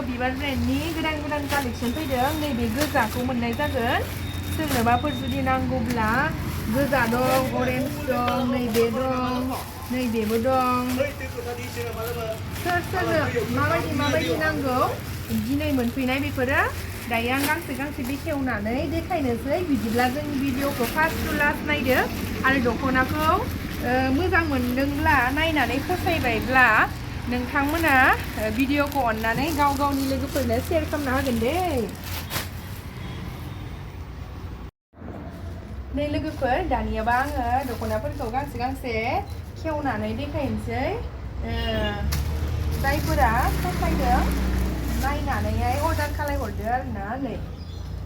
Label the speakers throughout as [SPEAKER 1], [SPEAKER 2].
[SPEAKER 1] बिबार ब्रेन्डनि गोदान कालेक्सन फैदों नैबे गोजाखौ मोननाय जागोन सोरनोबाफोर जुदि नांगौब्ला गोजा दं अरेन्ज दं नैबे दं नैबेबो दं सोरनो माबायदि नांगौ दिनै मोनफैनाय बेफोरो दायो आं गांसे बेखेवनानै देखायनोसै बिदिब्ला जों भिडिअखौ फार्स्ट टु लास्ट नायदो आरो दख'नाखौ मोजां मोनदोंब्ला नायनानै फसायबायब्ला नोंथांमोना भिडिअखौ अननानै गावनि लोगोफोरनो शेयार खालामना होगोन दे नै लोगोफोर दानियाबा आङो दख'नाफोरखौ गांसे खेवनानै देखायनोसै जायफोरा फसायदों नायनानैहाय अर्डार खालामहरदो आरोना नै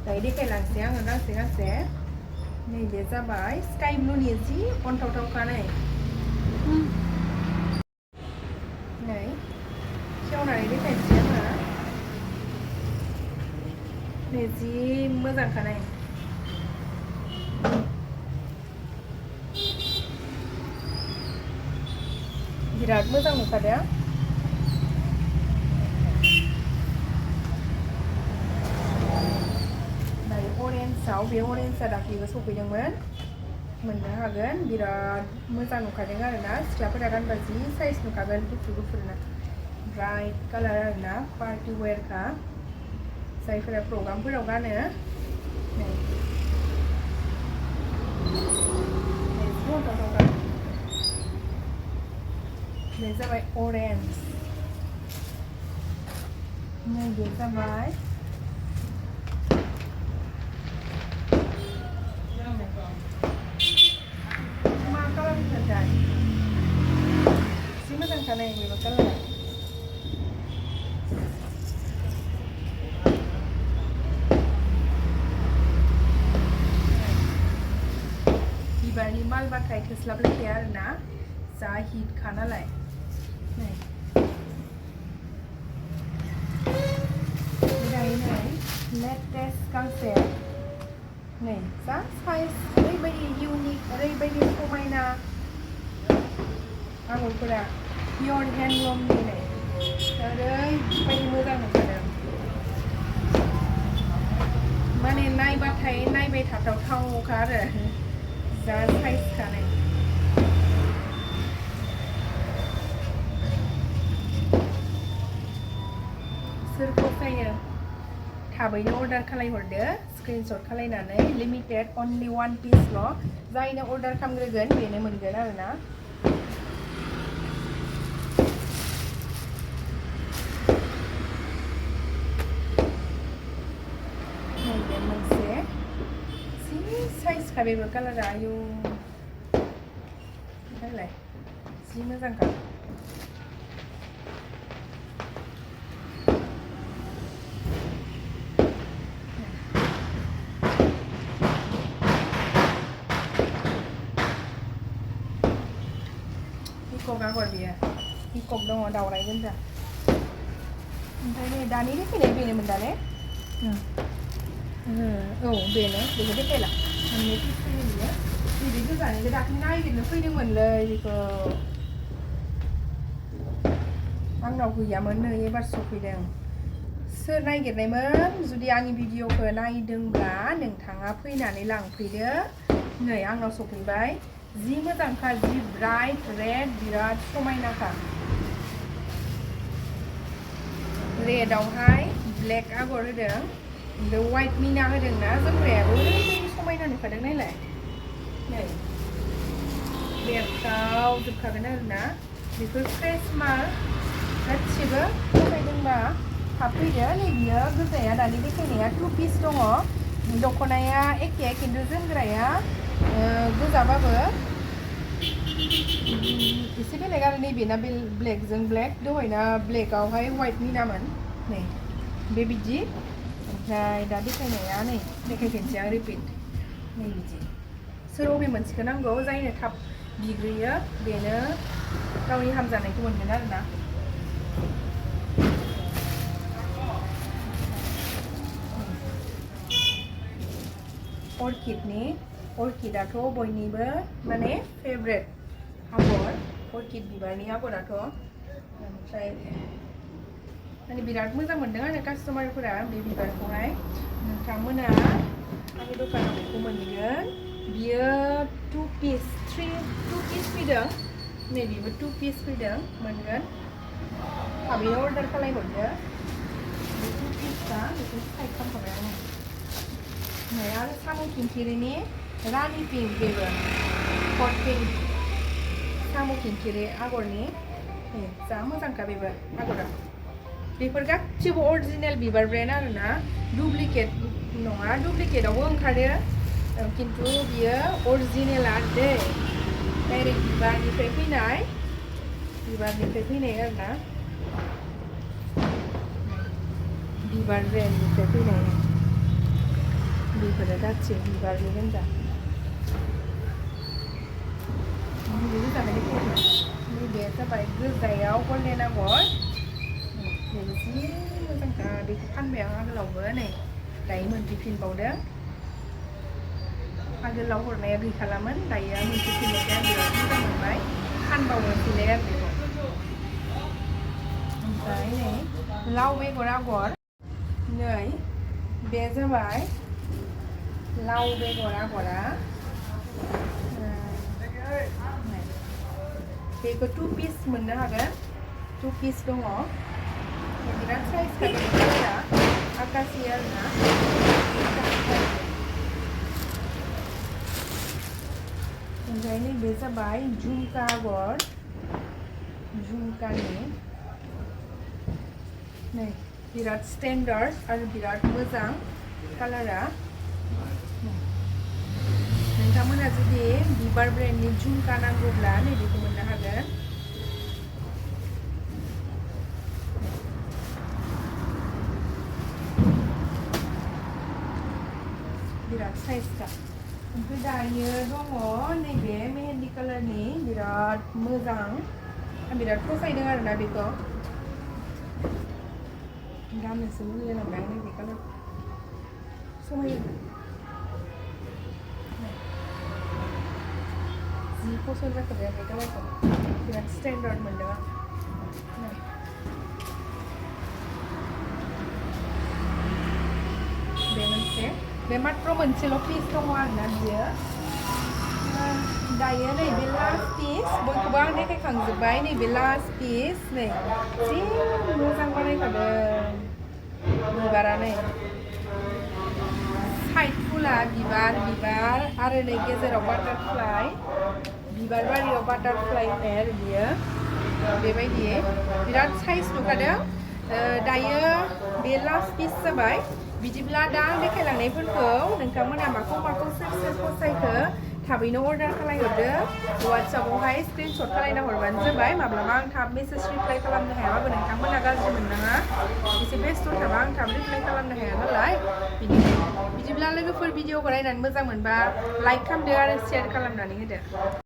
[SPEAKER 1] दायो देखायलांसै आङो गांसे नैबे जाबाय स्काई ब्लुनि जि अन्थावथावखा नै खेवनानै देखायनोसै आङो नै जि मोजांखा नै बिराद मोजां नुखादों अरेन्जआव बे अरेन्जआ दाख्लैबो सफैदोंमोन मोननो हागोन बिराद मोजां नुखादों आरोना सिख्लाफोरा गानबा जि साइज नुखागोन गुफुरना ब्राइट कालार आरोना पार्टि वेरखा जायफोरा प्रग्रामफोराव गानो बे जाबाय अरेन्ज नैबे जाबाय जि मोजांखा नै बेबो कालारा बिबारनि माल बाथाय थोस्लाबलायखाया आरोना जा हिटखा नालाय लेटेस्ट गांसे नै जा साइज ओरैबायदि इउनिक ओरैबायदि समायना आगरफोरा पियर हेन्डलुमनि नै ओरैबायदि मोजां नुखादों माने नायबाथाय नायबाय थाथावथावखा आरो जा साइजखा नै सोर फसायो थाबैनो अर्डार खालामहरदो स्क्रिनशट खालामनानै लिमिटेड अनलि 1 पिसल' जायनो अर्डार खालामग्रोगोन बेनो मोनगोन आरोना नैबे मोनसे जि साइजखा बेबो कालारा आयु नायलाय जि मोजांखा हिकक आगर बियो हिकक दङ दावराय गोजा ओमफ्राय नै दानि देखायनाय बेनोमोन दा ने औ बेनो बेखौ देखायला मोननै पिस फैयो बियो नैबे गोजानिबो दाख्लै नागिरनो फैदोंमोनलै बेखौ आंनाव गैयामोन नै एबार सफैदों सोर नागिरनायमोन जुदि आंनि भिडिअखौ नायदोंब्ला नोंथाङा फैनानै लांफैदो नै आंनाव सफैबाय जि मोजांखा जि ब्राइट रेड बिराद समायनाखा रेडआवहाय ब्लेक आगर होदों ओमफ्राय वाइट मिना होदोंना जोमग्रायाबो ओरैबायदि समायना नुखादों नायलाय नै बेरखावजोबखागोन आरोना बेफोर फ्रेश माल गासिबो फसायदोंबा थाब फैदो नै बियो गोजाया दानि देखायनाया 2 पिस दङ दख'नाया एखे खिन्थु जोमग्राया गोजाबाबो एसे बेलेग आरो नैबेना ब्लेकजों ब्लेक दहायना ब्लेकआवहाय वाइट मिनामोन नै बे बिदि ओमफ्राय दा देखायनाया नै देखायफिनसै आं रिपिट नै बिदि सोर बबे मोनसेखौ नांगौ जायनो थाब बिग्रोयो बेनो गावनि हामजानायखौ मोनगोन आरोना अर्किडाथ' बयनिबो माने फेभरेट आगर अर्किड बिबारनि आगराथ' ओमफ्राय माने बिराद मोजां मोनदों आरो कास्टमारफोरा बे बिबारखौहाय नोंथांमोना आंनि दखानाव बेखौ मोनगोन बियो 2 piece फैदों नैबेबो 2 piece फैदों मोनगोन थाबैनो अर्डार खालामहरदो बे 2 piece बेखौ साइड खालामखाबाय आङो नै आरो साम' खिंखिरिनि रानि पिंक बेबो हट पिंक साम' खिंखिरि आगरनि जा मोजांखा बेबो आगरा बेफोर गासिबो अरिजिनेल बिबार ब्रेन्ड आरोना डुप्लिकेट नङा डुप्लिकेटआवबो ओंखारो खिन्थु बियो अरिजिनेल आरो दै डाइरेक्ट बिबारनिफ्राय फैनाय आरोना बिबार ब्रेन्डनिफ्राय फैनाय बेफोरो गासिबो बिबारनि गोजा नैबे जाबाय गोजायाव गल्डेन आगर बेबो जि मोजांखा बेखौ फानबाय आं आगोलावबो नै दायो मोनफैफिनबावदों आगोलाव हरनाया गैखालामोन दायो मोनफैफिननायखाय आं बिराद मोजां मोनबाय फानबावनोसैलाय आरो बेखौ ओमफ्राय नै लाव बेगर आगर नै बे जाबाय लाव बेगर आगरा बेखौ 2 piece मोननो हागोन 2 piece दङ बिराद साइज खालामोब्ला आकाशि आरोना ओमफ्राय नैबे जाबाय झुमका आगर झुमकानि नै बिराद स्टेन्डार्ड आरो बिराद मोजां कालारा नोंथांमोना जुदि बिबार ब्रेन्डनि झुमका नांगौब्ला नैबेखौ मोननो हागोन बिराद साइजखा ओमफ्राय दायो दङ नैबे मेहेन्दी कालारनि बिराद मोजां आं बिराद फसायदों आरोना बेखौ गाननोसो लुगैलायलांबाय आं नैबे कालार समायो जि पसन्द जाखाबाय आं बे कालारखौ बिराद स्टेन्डार्ड मोनदों आं बे मोनसे बे मात्र मोनसेल' पिस दङ आरोना बियो दायो नैबे लास्ट पिस बयखौबो आं देखायखांजोब्बाय नैबे लास्ट पिस नै जि मोजां बानायखादों बिबारा नै साइड फुला बिबार आरो नै गेजेराव बाटारफ्लाइ बिबार बारियाव बाटारफ्लाइ होनाय आरो बियो बेबायदि बिराद साइज नुखादों दायो बे लास्ट पिस जाबाय बिदिब्ला दा आं देखायलांनायफोरखौ नोंथांमोना माखौ सोर फसायखो थाबैनो अर्डार खालामहरदो वाट्सएपआवहाय स्क्रिनशट खालामना हरबानो जाबाय माब्लाबा आं थाब मेसेज रिप्लाइ खालामनो हायाबाबो नोंथांमोना गाज्रि मोननाङा एसे बेस्थ' थाबा आं थाब रिप्लाइ खालामनो हाया नालाय बिदिब्ला लोगोफोर भिडिअखौ नायनानै मोजां मोनबा लाइक खालामदो आरो शेयार खालामनानै होदो